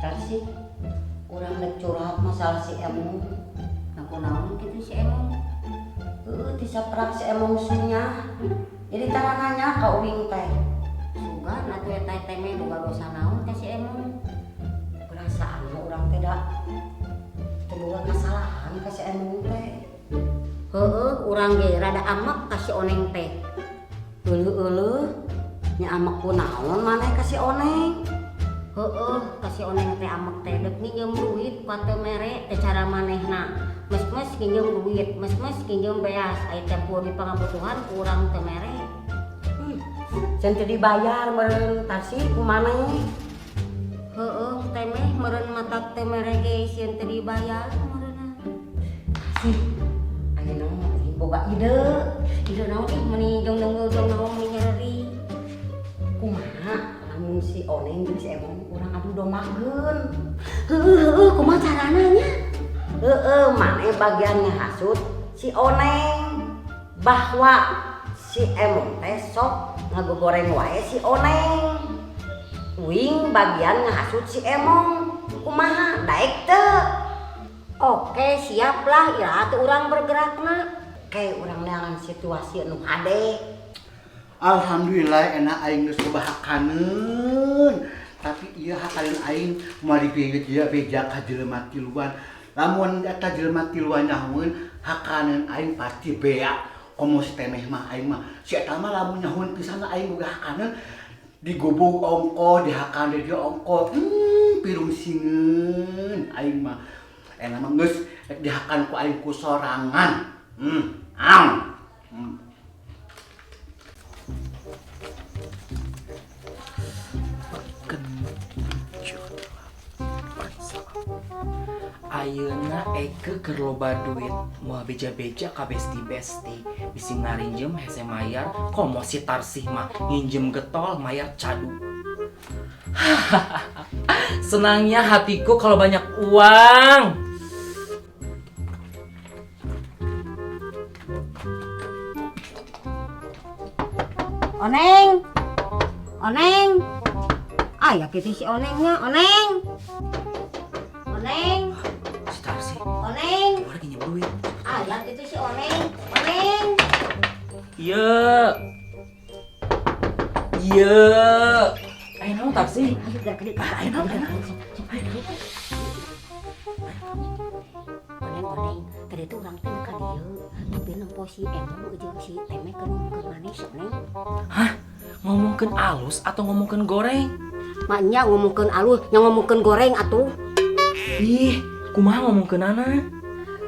Tarsi, urang rek curhat masalah si Emong. Nah, kunaon kitu si Emong? Heueuh, ti saprak si Emong sunya. Jadi tara nanya ka uing teh. Sugan atuh eta teh meh boga dosa naon teh si Emong? Perasaan urang teh da teu boga kasalahan ka si Emong teh. Heueuh, urang ge rada amek ka si Oneng teh. Euleuh-euleuh, nya amek kunaon maneh ka si Oneng? Heueuh, ka si Oneng teh amek teh deuk nginjem duit ka teu mere teh cara manehna. Mes-mes nginjem duit, mes-mes nginjem beas, aya tempo di pangabutuhan ku urang teu mere. Can teu dibayar meureun Tarsi ku maneh. Heueuh, teh meh meureun matak teu mere ge sieun teu dibayar meureunna. Sih, ayeuna mah euy boga ide. Ide naon ih meuni jong deungeul jong naon meuni nyereri. Kumaha lamun si Oneng jeung si Emong urang adu dombakeun. Heueuh, heueuh, kumaha carana nya? Heueuh, maneh bagian ngahasut si Oneng bahwa si Emong teh sok ngagogoreng wae si Oneng. Uing bagian ngahasut si Emong. Kumaha daek teu? Oke, siap lah, iraha teh urang bergerakna. Kayak urang neangan situasi anu hade. Alhamdulillah enak aing geus loba hakaneun. Tapi ieu hakaneun aing moal dibeja beja ka jelema tiluan. Lamun eta jelema tiluan nyahoeun hakaneun aing pasti bea. Komo si Temeh mah aing mah. Si eta mah lamun nyahoeun pisan aing boga hakaneun digubug ongko, dihakan di dieu ongko. Pirung singeun aing mah. Enak mah geus rek dihakan ku aing ku sorangan. Am. Ayeuna Eke keur loba duit, moal beja-beja ka besti-besti, bisi ngarinjem hese mayar, komo si Tarsih mah nginjem getol mayar cadu. Senangnya hatiku kalau banyak uang. Oneng, Oneng, aya kitu si Onengnya, Oneng, Oneng. Si Tarsih. Oneng. Keluar nginjem duit. Aya kitu si Oneng, Oneng. Iya. Iya. Ayo naon Tarsih? Ayo gerak ke dieu. Ayo naon, ayo naon. Oneng, Oneng, tadi tuh urang teh ka dieu, tapi nempo si Emong jeung si Temeh keur ngomongkeun maneh si Oneng. Hah? Ngomongkeun alus atau ngomongkeun goreng? Maknya ngomongkeun alus, nya ngomongkeun goreng atuh. Ih, kumaha ngomongkeunana?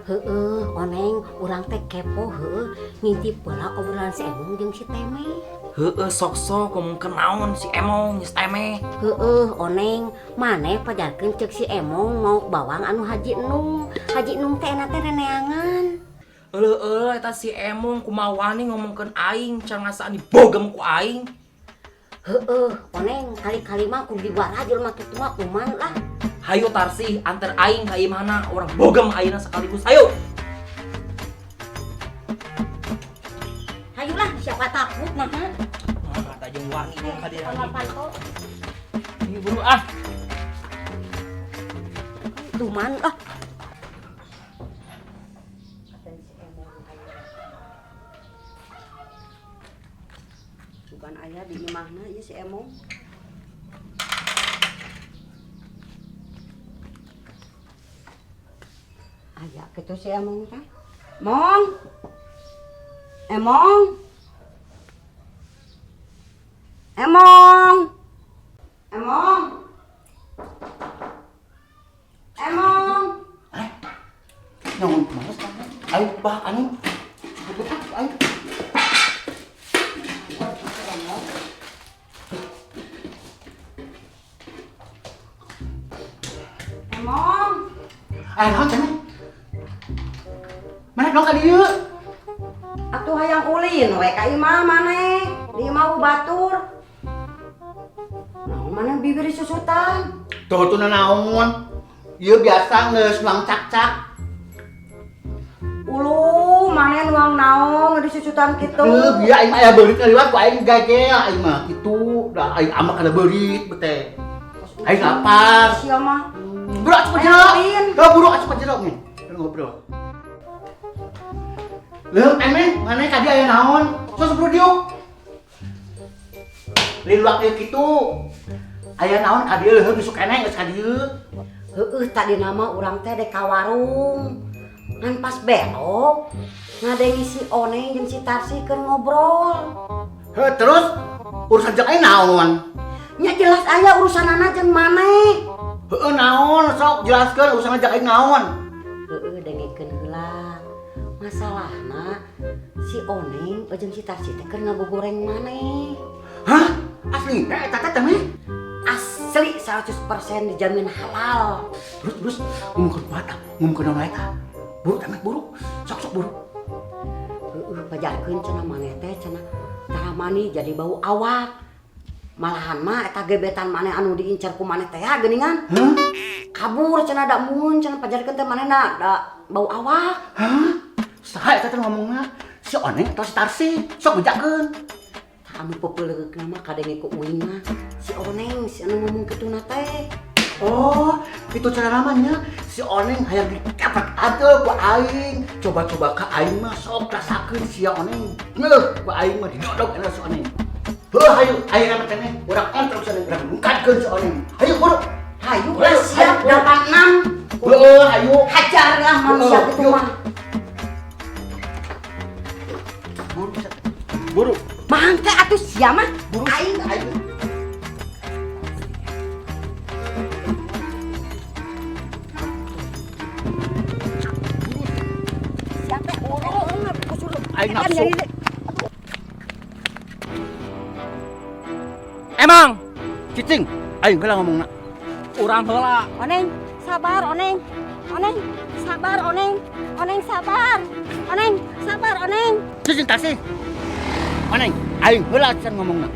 Heeh, Oneng, urang teh kepo heueuh, ngintip heula obrolan si Emong jeung si Temeh. Heeh, sok-sok ngomongkeun naon si Emong jeung si Temeh. Heeh, Oneng, maneh pajarkeun ceuk si Emong mau bawang anu Haji Nung. Haji Nung teh enak teh reneangan. Eueuh, eta si Emong kumaha wani ngomongkeun aing, can ngasaan dibogem ku aing. Heeh, Oneng, kali-kali mah kudu diwarah jelema kitu mah kuman lah. Hayu Tarsih, anter aing ka imahna, urang bogem ayeuna sekaligus. Hayu. Hayulah, siapa takut mah. Nah, tah jeung wani jeung ka dieu. Panto. Ini buru ah. Duman ah. Bukan ayah di imahna ieu si Emong. Aya kitu si Emong teh. Mong. Emong. Emong. Emong. Emong. Eh? Naon males kan? Ayo bah anu. Ayo. Emong. Ayo naon cenah? Mana dong ka dieu? Atuh hayang ulin we ka imah maneh. Di imah batur. Naon maneh bibir susutan? Tuh tuh naon? Ieu biasa geus nuang cak-cak. Ulu, maneh nuang naon di susutan kitu? Heuh, bieu aing mah aya beurit ngaliwat ku aing gagel aing mah kitu. Da aing amak kana beurit bete. Tos Aing lapar. Sia mah. Buru asup jero. Heuh, buru asup jero nih. Ngobrol. Leuh, emeh maneh ka dieu aya naon? Sok buru diuk. Liluak ieu kitu. Aya naon ka dieu leuheung isuk keneh geus ka dieu. Heueuh tadi nama urang teh dek ka warung. Ngan pas belok ngadengi si Oneng jeung si Tarsi keur ngobrol. Heuh, terus urusan jeung aing naon? Nya jelas aya urusanana jeung maneh. Heueuh naon sok jelaskeun urusan jeung aing naon. Heueuh dengekeun heula. Masalahna si Oneng jeung si Tarsi teh keur ngagogoreng maneh. Hah? Asli eta teh meh? Asli 100% dijamin halal. Terus ngomongkeun kuat, ngomongkeun naon eta? Buru teh buru. Sok buru. Heueuh pajarkeun cenah maneh teh cenah taramani jadi bau awak. Malahan mah eta gebetan maneh anu diincar ku maneh teh geuningan. Hah? Kabur cenah da mun cenah pajarkeun teh manehna da bau awak. Hah? Saha eta teh ngomongna? Si Oneng atau si Tarsi? Sok bejakeun. Anu pepeuleukna mah kadenge ku uing mah si Oneng si anu ngomong kituna teh. Oh, itu cara namanya. Si Oneng hayang dikepet atuh ku aing. Coba-coba ka aing mah sok rasakeun si Oneng. Ngeuh ku aing mah didodok eta si Oneng. Heuh hayu, aing mah teh urang kontrol si Oneng, urang mungkatkeun si Oneng. Hayu buru. Hayu lah siap 86. Heuh hayu. Hajar lah manusia kitu mah. Buru. Buru. Mangke atuh sia mah. Buru aing aing. Aing nafsu. Emang cicing, aing heula ngomongna. Urang heula. Oneng, sabar Oneng. Oneng, sabar Oneng. Oneng sabar. Oneng, sabar Oneng. Cicing tasih. Oneng, aing heula can ngomongna.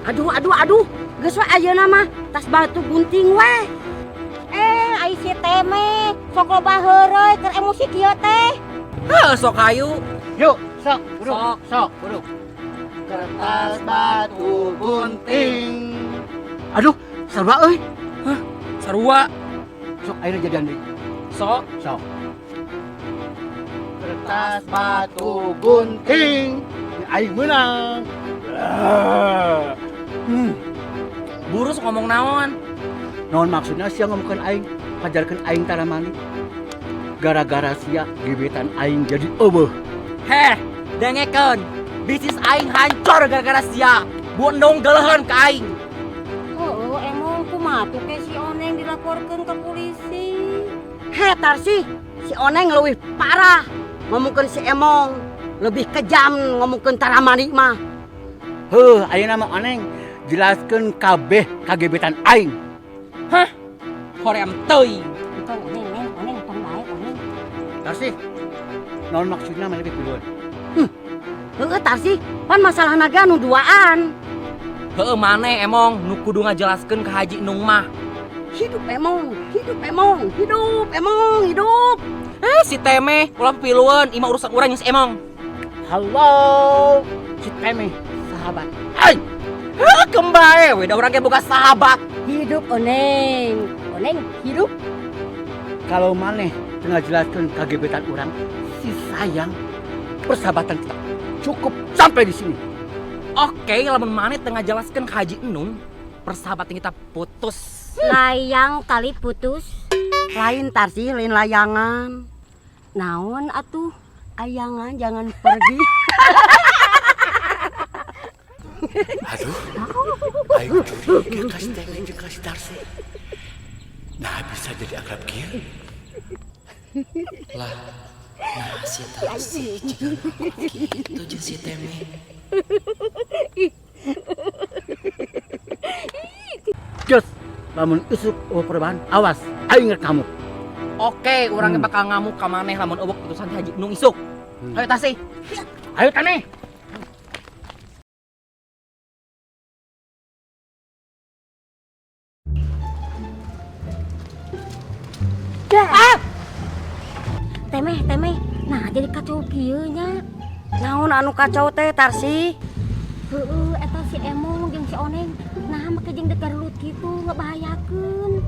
Aduh aduh aduh, geus we ayeuna mah tas batu gunting we. Ai si Teme sok loba heureuy keur emosi kieu teh. Heuh, sok hayu. Yuk, sok, buru, sok, buru. Kertas batu gunting. Aduh, sarua euy. Hah, sarua. Sok ayeuna jadian deui. Sok, sok. Kertas batu gunting. Aing menang. Buru sok ngomong naon? Naon maksudnya sia ngomongkeun aing, pajarkeun aing taramani. Gara-gara sia gebetan aing jadi eueuh. Heh, dengekeun. Bisnis aing hancur gara-gara sia. Bundung geleuheun ka aing. Heueuh, emang kumaha tuh ke si Oneng dilaporkeun ke polisi? Heh, Tarsi, si Oneng leuwih parah ngomongkeun si Emong. Lebih kejam ngomongkeun taramani mah. Heuh, ayeuna mah Oneng jelaskeun kabeh kagebetan aing. Hah? Hoream teuing. Entong Oneng, Neng, Oneng tong bae Oneng. Tarsi, naon maksudna maneh piluan? Heueuh Tarsi, pan masalah naga nu duaan. Heueuh maneh Emong nu kudu ngajelaskeun ka Haji Nung mah. Hidup Emong, hidup Emong, hidup Emong, hidup. Si Teme ulah piluan, imah urusan urang jeung si Emong. Halo, si Teme sahabat. Hai. Heuh kembae we da urang ge boga sahabat. Hidup Oneng, Oneng hidup. Kalau maneh teu ngajelaskeun kagebetan urang, si sayang persahabatan kita cukup sampai di sini. Oke, lamun maneh teu ngajelaskeun ka Haji Enung, persahabatan kita putus. Layang kali putus. Lain Tarsi, lain layangan. Naon atuh? Ayangan jangan pergi. Aduh, aing curiga ka si Teme jeung ka si Tarsi. Nah bisa jadi akrab kieu. Lah, nah si Tarsi jiga kitu jeung si Teme. Geus, lamun isuk eueuh perubahan, awas aing rek ngamuk. Oke, urang bakal ngamuk ka maneh lamun eueuh keputusan Haji Nung isuk. Ayo Tarsi. Ayo Teme. Ah! Temeh, temeh. Nah, jadi kacau kieu nya. Naon anu kacau teh Tarsi? Heueuh, eta si Emong jeung si Oneng. Nah, make jeung dek garelut kitu ngebahayakeun.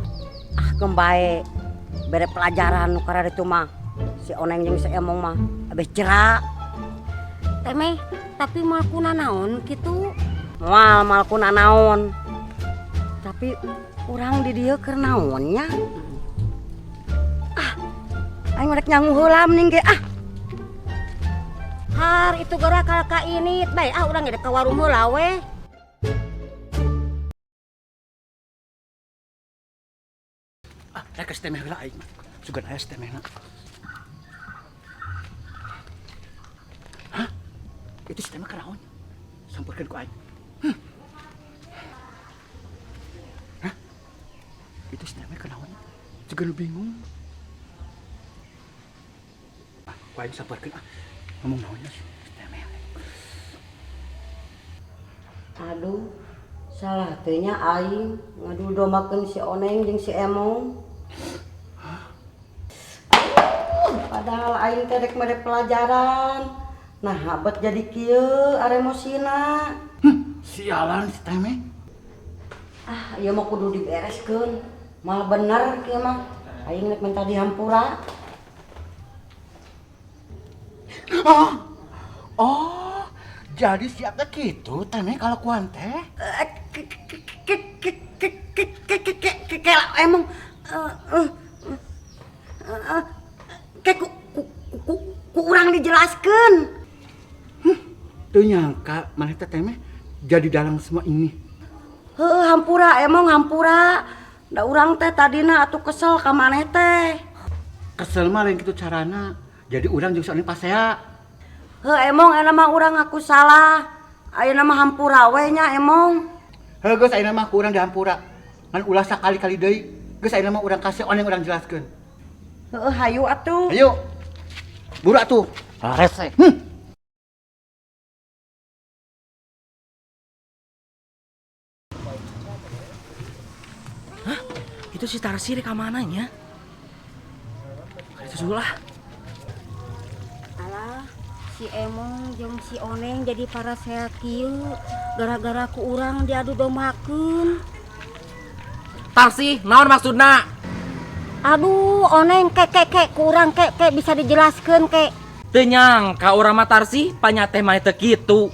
Ah keun bae bere pelajaran nu kararitu mah. Si Oneng jeung si Emong mah abis jerak. Temeh, tapi moal kuna naon kitu? Moal moal kuna naon. Tapi urang di dieu keur naon nya? Ah, aing rek nyangu heula mending ge ah. Har itu gara ka ini bae ah urang ge ka warung heula we. Ah, rek ka temeh heula aing. Sugan aya temehna. Hah? Itu si temeh kanaon? Samperkeun ku aing. Hah? Itu si temeh kanaon? Juga nu bingung. Ah, ku aing samperkeun ah. Ngomong naonnya si temeh. Aduh, salah teh nya aing ngadu dombakeun si Oneng jeung si Emong. Padahal aing teh rek mere pelajaran. Nah, habet jadi kieu aremosina. Sialan si Temeh. Ah, ieu mah kudu dibereskeun. Mal bener kieu mah. Aing rek minta dihampura. Oh, jadi siapnya gitu Temeh kalau kuan teh? Emang kayak ku urang dijelaskeun. Teu nyangka maneh teh Temeh jadi dalang semua ini. Heuh, hampura emang hampura. Da urang teh tadina atuh kesel ka maneh teh. Kesel mah lain kitu carana. Jadi urang jeung soalnya pasea. Heuh, emong ayeuna mah urang ngaku salah. Ayeuna mah hampura we nya emong. Heuh geus ayeuna mah ku urang dihampura. Ngan ulah sakali-kali deui. Geus ayeuna mah urang kasih oneng urang jelaskeun. Heuh, hayu atuh. Hayu. Buru atuh. Rese. Hah? Itu si Tarsi rek ka mana nya? Itu sulah. Alah, si Emong jeung si Oneng jadi para sehat kieu gara-gara ku urang diadu dombakeun. Tarsi, naon maksudna? Aduh, Oneng ke ke ke ku urang ke ke bisa dijelaskeun ke. Teu nyangka urang mah Tarsi panya teh maneh teu kitu.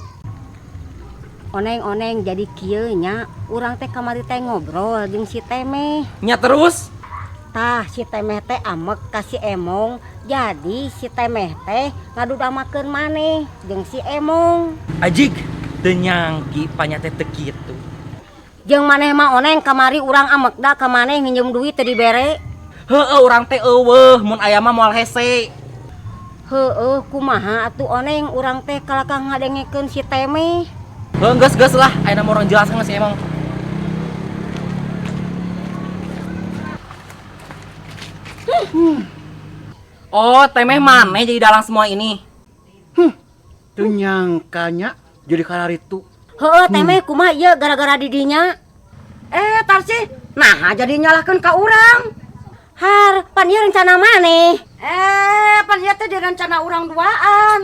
Oneng oneng jadi kieu nya, urang teh kamari teh ngobrol jeung si Temeh. Nya terus? Tah si Temeh teh amek ka si Emong, jadi si Temeh teh ngadudamakeun maneh jeung si Emong. Ajig, teu nyangki panya teh teu kitu. Jeung maneh mah Oneng kamari urang amek da ka maneh nginjem duit teu dibere. Heueuh urang teh eueuh mun aya mah moal hese. Heueuh kumaha atuh Oneng urang teh kalakah ngadengekeun si Temeh. Heuh geus geus lah ayeuna mah urang jelaskeun si Emong. Oh, Temeh maneh jadi dalang semua ini. Teu nyangkanya jadi kararitu. Heueuh Temeh kumaha ieu gara-gara didinya? Tarsi, nah jadi nyalahkeun ka urang. Har, pan ieu rencana maneh. Pan ieu teh direncana urang duaan.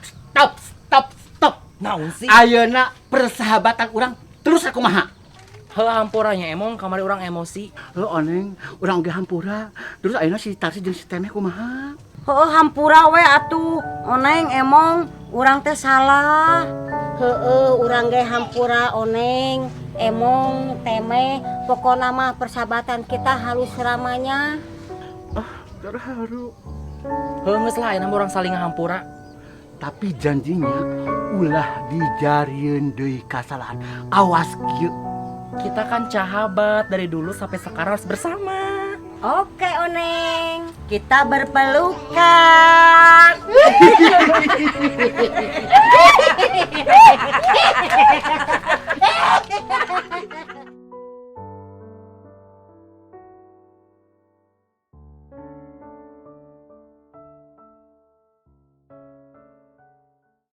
Stop, stop, stop. Naon sih? Ayeuna persahabatan urang terus kumaha? Heuh hampura nya Emong kamari urang emosi. Heuh Oneng, urang oge hampura. Terus ayeuna si Tarsi jeung si Temeh kumaha? Heuh hampura we atuh. Oneng Emong, urang teh salah. Heueuh urang ge hampura Oneng, Emong, Temeh, pokona mah persahabatan kita harus selamanya. Ah, terharu. Heuh geus lah ayeuna mah urang saling ngahampura. Tapi janjinya ulah dijarieun deui kasalahan. Awas kieu. Kita kan sahabat dari dulu sampai sekarang harus bersama. Oke Oneng. Kita berpelukan.